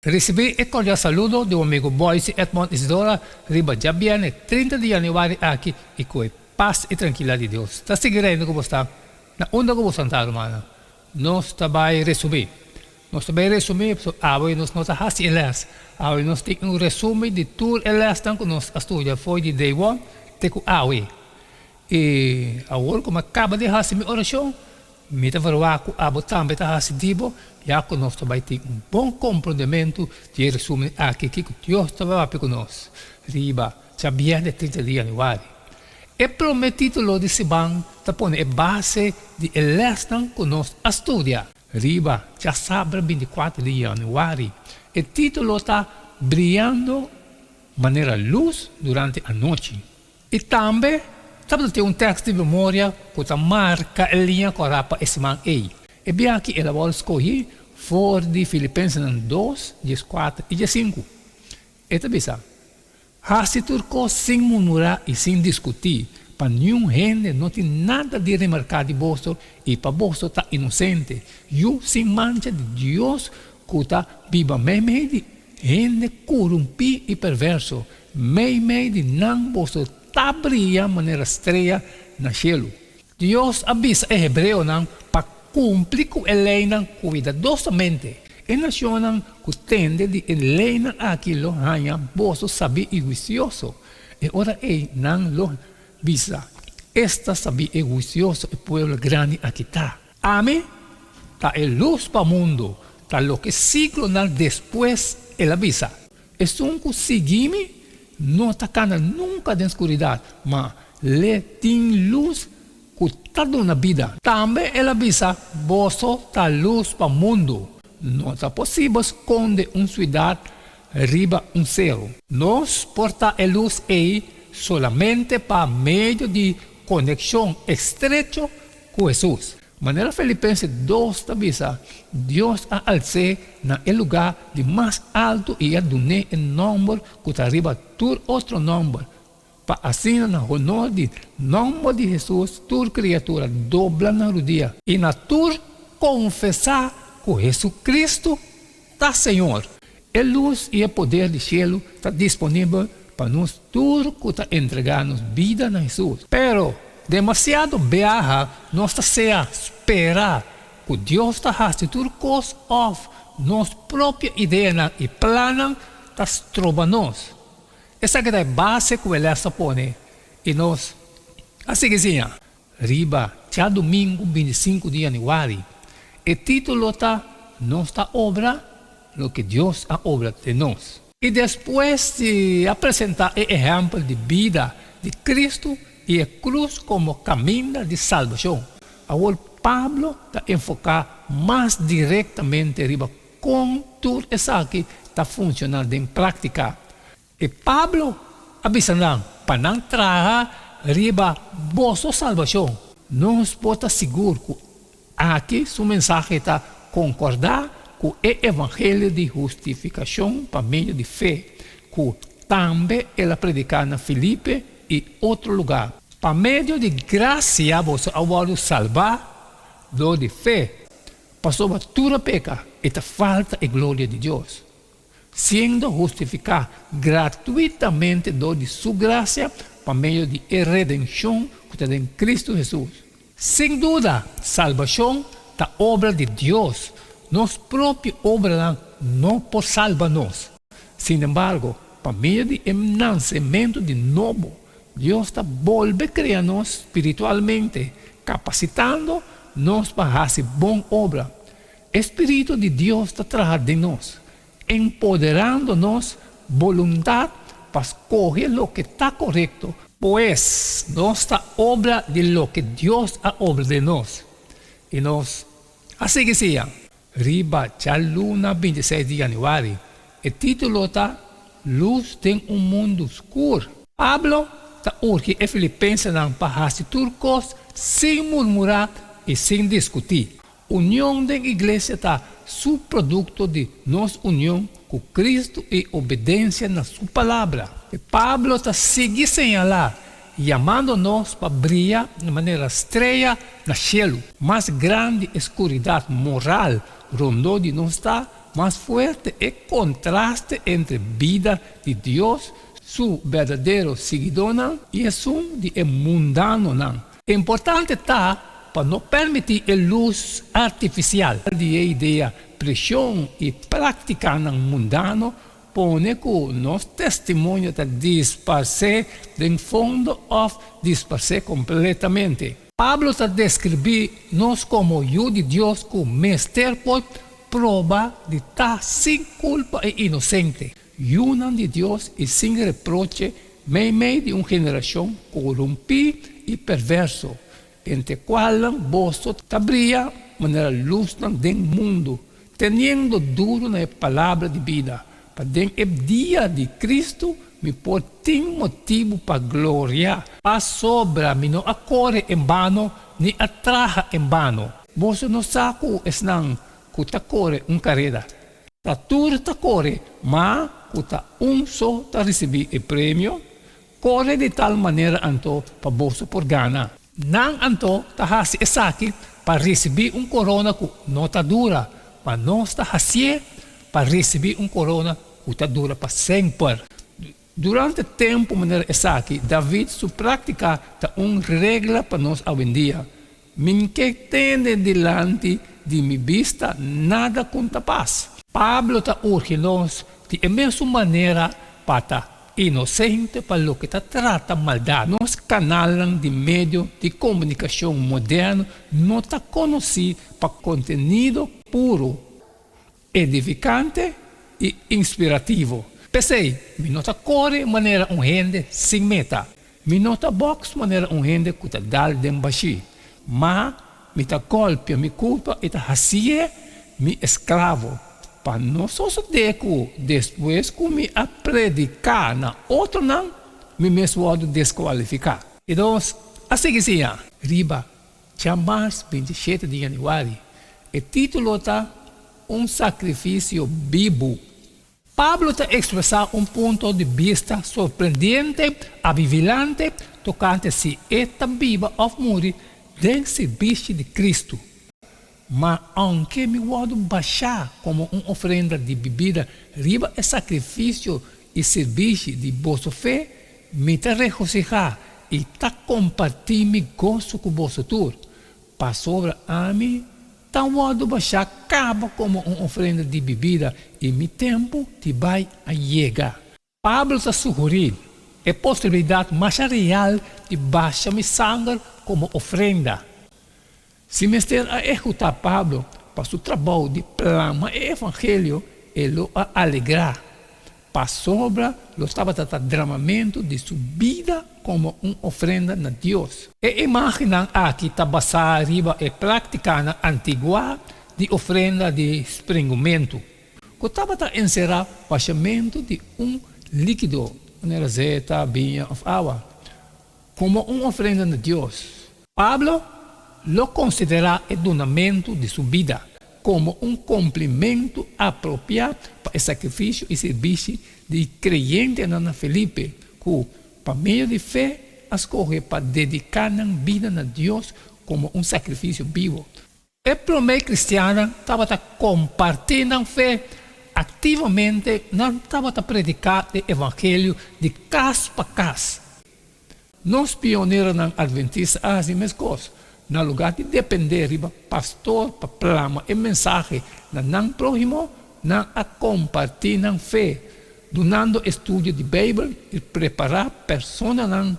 Risibí e kordial saludo di bo amigu Boyce Edmond Isidora riba djabièrnè 30 di yanüari aki i ku e pas i trankilidat di Dios ta sigui reina ku bo sta na unda ku bo santá rumannan. Nos ta bai resumí. Nos ta bai resumí pasobra awe nos no ta hasi e lès. Awe nos tin un resumi di tur e lèsnan ku nos a studia for di day one te ku awe. I awor ku mi a kaba di hasi mi orashon, Mi ta verwagt ku abo tambe ta hasi di bo, ya ku nos ta bai tin un bon komprondementu di e resumen aki kiko Dios ta papia ku nos riba djabièrnè 30 di yanüari. E promé título di siman ta pone e base di e lèsnan ku nos a studia. Riba djasabra 24 di yanüari e título ta Briando manera lus durante anochi. I tambe tabata tin un tèks di memoria ku ta marka e liña kòrá pa e siman ei. E biaha el a wòrdu skohí for di Filipensenan 2, 14 i 15. E ta bisa, Hasi tur kos sin murmurá i sin diskutí, pa niun hende no tin nada di remarká di boso i pa boso ta inosente, yu sin mancha di Dios ku ta biba meimei di hende korumpí i perverso. Meimei di nan boso ta bria manera strea na shelu. Dios a bisa e hebreonan pa kumpli ku e leinan kuidadosamente. E nashonnan ku tende di e leinan aki lo haña boso sabí i huisioso. E ora ei nan lo bisa, Esta sabí i huisioso e pueblo grandi aki ta! Ami ta e lus pa mundu, ta loke siglonan despues el a bisa. Esun ku sigui mi no ta kana nunka den skuridat, ma l'e tin lus ku ta duna bida. Tambe el a bisa, Boso ta lus pa mundu. No ta posibel skonde un siudat riba un seru. Nos por ta e lus ei solamente pa medio di konekshon estrecho ku Hesus. Manera Filipense 2 ta bisa, Dios a als'é na e lugá di mas altu i a dun'é e nòmber ku ta riba tur otro nòmber, pa asina na honor di nòmber di Hesus tur kriatura dobla nan rudia i na tur konfesá ku Hesukristu ta Señor. E lus i e poder di shelu ta disponibel pa nos tur ku ta entregá nos bida na Hesus. Pero, demasiado biaha nos ta sea spera ku Dios ta hasi tur kos òf nos propio ideanan i plannan ta stroba nos. Esaki ta e base ku e lès ta pone i nos a sigui siña. Riba djadumingu 25 di yanüari, e título ta Nos ta obra loke Dios a obra den nos. I despues di a presentá e ehèmpel di bida di Kristu i e krus komo kaminda di salbashon, awor Pablo ta enfoká mas direktamente riba kon tur esaki ta funshoná den práktika. I Pablo a bisa nan pa nan traha riba boso salbashon. Nos por ta sigur ku aki su mensahe ta konkordá ku e evangelio di hustifikashon pa medio di fe ku tambe el a prediká na Filipe i otro lugá. Pa medio di grasia boso a wòrdu salbá dor di fe, pasobra tur a peka i ta falta e gloria di Dios. Siendo hustifiká gratuitamente dor di Su grasia pa medio di e redenshon ku ta den Kristu Hesus. Sin duda, salbashon ta obra di Dios, nos propio obranan no por salba nos. Sinembargo, pa medio di e nansementu di nobo, Dios ta bolbe krea nos spiritualmente, kapasitando nos pa hasi bon obra. E spiritu di Dios ta traha den nos, empoderando nos boluntat pa skohe loke ta korekto. Pues, nos ta obra di loke Dios a obra den nos, i nos a sigui siña. Riba djaluna 26 di yanüari, e título ta Lus den un mundu skur. Pablo ta urgi e filipensenan pa hasi tur kos sin murmurá i sin diskutí. Union den iglesia ta subprodukto di nos union ku Kristu i obedensia na Su Palabra. Pablo ta sigui señalá, yamando nos pa bria manera strea na shelu. Mas grandi e skuridat moral rondó di nos ta, mas fuerte e kontraste entre bida di Dios su berdadero siguidónan i esun di e mundanonan. Importante ta pa no permití e lus artifisial di e idea, preshon i práktikanan mundano pone ku nos testimonio ta disparsé den fondo òf disparsé kompletamente. Pablo ta deskribí nos komo yu di Dios ku mester por proba di ta sin kulpa i inosente, yunan di Dios i sin reproche meimei di un generashon korumpí i perverso, entre kualnan boso ta bria manera lusnan den mundu, teniendo duru na e palabra di bida, pa den e dia di Kristu mi por tin motibu pa gloria. Pasobra mi no a kore en bano ni a traha en bano. Boso no sa ku esnan ku ta kore un kareda, ta tur ta kore, ma ku ta un so ta risibí e premio? Kore di tal manera anto pa boso por gana. Nan anto ta hasi esaki pa risibí un korona ku no ta dura, ma nos ta hasié pa risibí un korona ku ta dura pa semper. Durante tempu manera esaki, David su práktika ta un regla pa nos awendia, Mi n ke tende dilanti di mi bista nada ku n ta pas. Pablo ta urgi nos di e mesun manera pa ta inosente pa loke ta trata maldat. Nos kanalnan di medio di komunikashon moderno no ta konosí pa kontenido puru, edifikante i inspirativo. P'esei, mi no ta kore manera un hende sin meta. Mi no ta bòks manera un hende ku ta dal den bashí, ma mi ta gòlpia mi kurpa i ta hasié mi esklavo, pa no sosodé ku despues ku mi a prediká na otronan, mi mes wòrdu deskualifiká. I nos a sigui siña riba djamars 27 di yanüari. E título ta Un Sakrifisio Bibu. Pablo ta ekspresá un punto di bista sorprendente, avivilante tokante si e ta biba òf muri den sirbishi di Kristu. Ma ounke mi wòrdu bashá komo un ofrenda di bibida riba e sakrifisio i sirbishi di boso fe, mi ta regosihá i ta kompartí mi goso ku boso tur, pasobra ami Ta wòrdu bashá kaba komo un ofrenda di bibida i mi tempu di bai a yega. Pablo ta sugerí e posibilidat masha real di basha mi sanger komo ofrenda. Si mester a ehekutá Pablo pa su trabou di plama e evangelio, e lo a alegrá. Pasobra lo tabata ta dramamentu di su bida komo un ofrenda na Dios. E imágennan aki ta basá riba e práktikanan antiguá di ofrenda di springumentu, ku tabata enserá bashamentu di un líkido, manera zeta, biña òf awa, komo un ofrenda na Dios. Pablo lo konsiderá e dunamentu di su bida komo un kumplimentu apropiá pa e sakrifisio i sirbishi di kreyentenan na Felipe ku, pa medio di fe, a skohe pa dediká nan bida na Dios komo un sakrifisio bibu. E promé kristiannan tabata kompartí nan fe aktivamente, nan tabata prediká e evangelio di kas pa kas. Nos pioneronan adventista a hasi meskos. Na lugá di dependé riba pastor pa plama e mensahe na nan próhimo, nan a kompartí nan fe, dunando estudio di Beibel i prepará personanan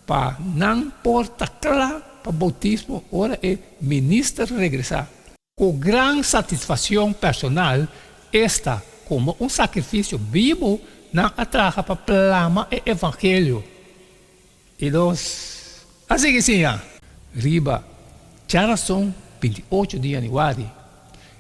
pa nan por ta kla pa boutismo ora e minister regresá. Ku gran satisfakshon personal, esta, komo un sakrifisio bibu, nan a traha pa plama e evangelio. I nos a sigui siña. Riba djarason 28 di yanüari.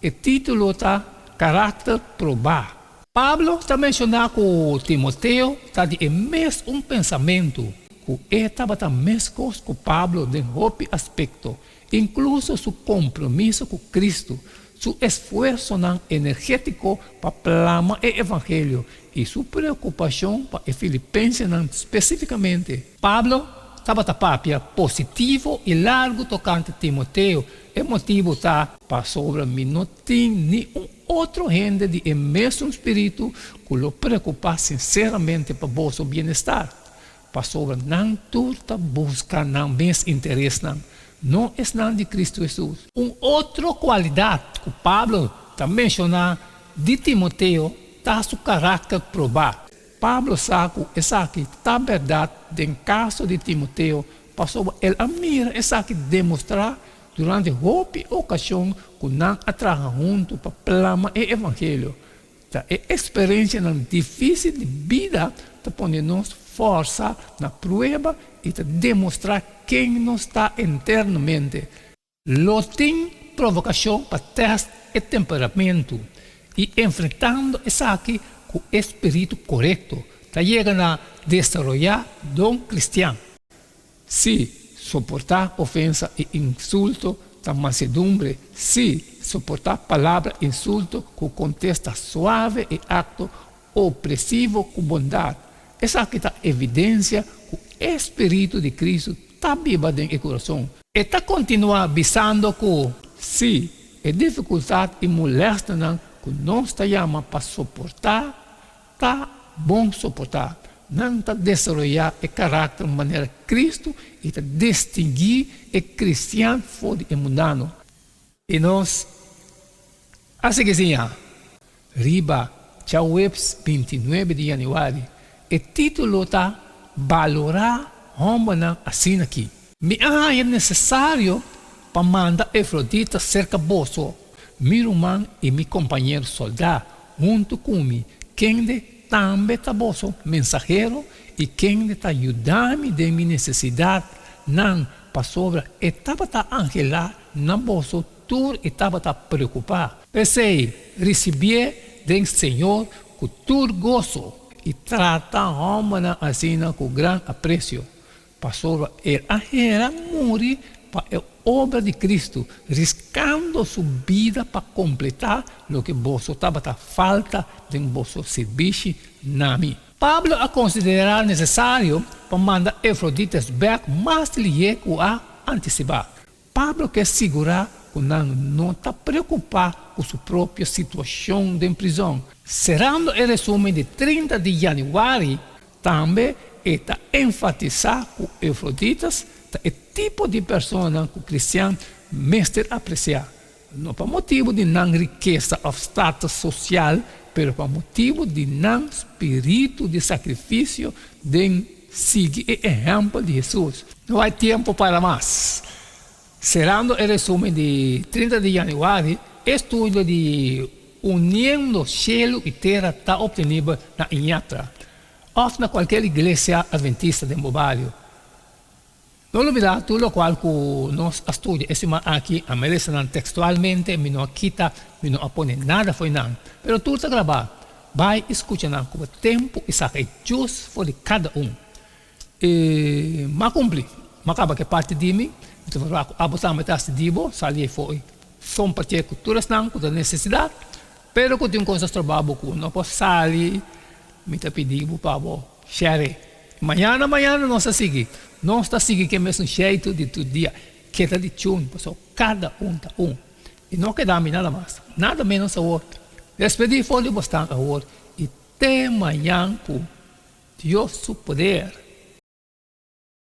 E título ta Karakter Probá. Pablo ta menshoná ku Timoteo ta di e mes un pensamentu, ku e tabata meskos ku Pablo den hopi aspekto, inkluso su kompromiso ku Kristu, su esfuersonan energétiko pa plama e evangelio i su preokupashon pa e filipensenan spesífikamente. Pablo tabata papia positivo i largu tokante Timoteo. E motibu ta pasobra mi no tin ni un otro hende di e mesun spiritu ku lo preokupá sinseramente pa boso bienestar. Pasobra nan tur ta buska nan mes interesnan, no esnan di Kristu Hesus. Un otro kualidat ku Pablo ta menshoná di Timoteo ta su karakter probá. Pablo sa ku esaki ta bèrdat den kaso di Timoteo pasobra el a mira esaki demostrá durante hopi okashon ku nan a traha huntu pa plama e evangelio. Ta e eksperensianan difísil di bida ta pone nos fòrsa na prueba i ta demostrá ken nos ta internamente. Lo tin provokashon pa tèst e temperamentu i enfrentando esaki ku e spiritu korekto ta yega na desaroyá don kristian. Sí, soportá ofensa i insulto ta mansedumbre, sí, soportá palabra insulto ku kontesta suave i akto opresivo ku bondat. Esaki ta evidensia ku e spiritu di Kristu ta biba den e kurason. E ta kontinuá bisando ku, sí, e difikultat i molèsternan ku nos ta yama pa soportá ta bon soportá. Nan ta desaroyá e karakter manera Kristu i ta distinguí e kristian for di e mundano. I nos a sigui siña riba djaweps bintinuebe di yanüari. E título ta Balorá Hòmbernan Asin'akí. Mi a haña nesesario pa manda Efrodita serka boso, mi ruman i mi kompañero sòldá, huntu ku mi, kende tambe ta boso mensahero i kende ta yuda mi den mi nesesidatnan, pasobra e tabata anhelá na boso tur i tabata preokupá. P'esei, risibié den Señor ku tur goso i trata hòmbernan asina ku gran apresio, pasobra el a hera muri pa e obra di Cristo, riskando su bida pa kompletá loke boso tabata falta den boso sirbishi na mi. Pablo a konsiderá nesesario pa manda Efrodites bèk mas lihé ku a antisipá. Pablo ke sigurá ku nan no ta preokupá ku su propio situashon den prizòn. Serando e resumen di 30 di yanüari, tambe e ta enfatisá ku Efroditas ta e tipo di personanan ku kristian mester apresiá, no pa motibu di nan rikesa òf status sosial, pero pa motibu di nan spiritu di sakrifisio den sigui e ehèmpel di Hesus. No hay tiempo para mas. Serando e resumen di 30 di yanüari, e studio di Uniendo Shelu i Tera ta optenibel na Iñatra òf na kualker iglesia adventista den bo bario. No lubidá tur lokual ku nos a studia e siman aki, a merese nan tekstualmente, mi no a kita, mi no a pone nada fo'i nan. Pero tur ta grabá. Bai i skucha nan ku bo tempu i saka e djus for di kada un. E m'a kumpli, m'a kaba ku e parti di mi, mi ta verwagt ku abo tambe ta hasi di bo, sali ei fo'i sompartié ku tur esnan ku ta nesesidat, pero ku tin un kos a stroba bo ku no por sali, mi ta pidi bo pa bo share. Mañana mañana nos ta sigui, nos ta sigui ku e mesun sheitu di tur dia, keda di chun, pasobra kada un ta un. I no keda mi nada mas, nada ménos awor. Despedí for di bo stan awor i te mañan ku Dios su poder.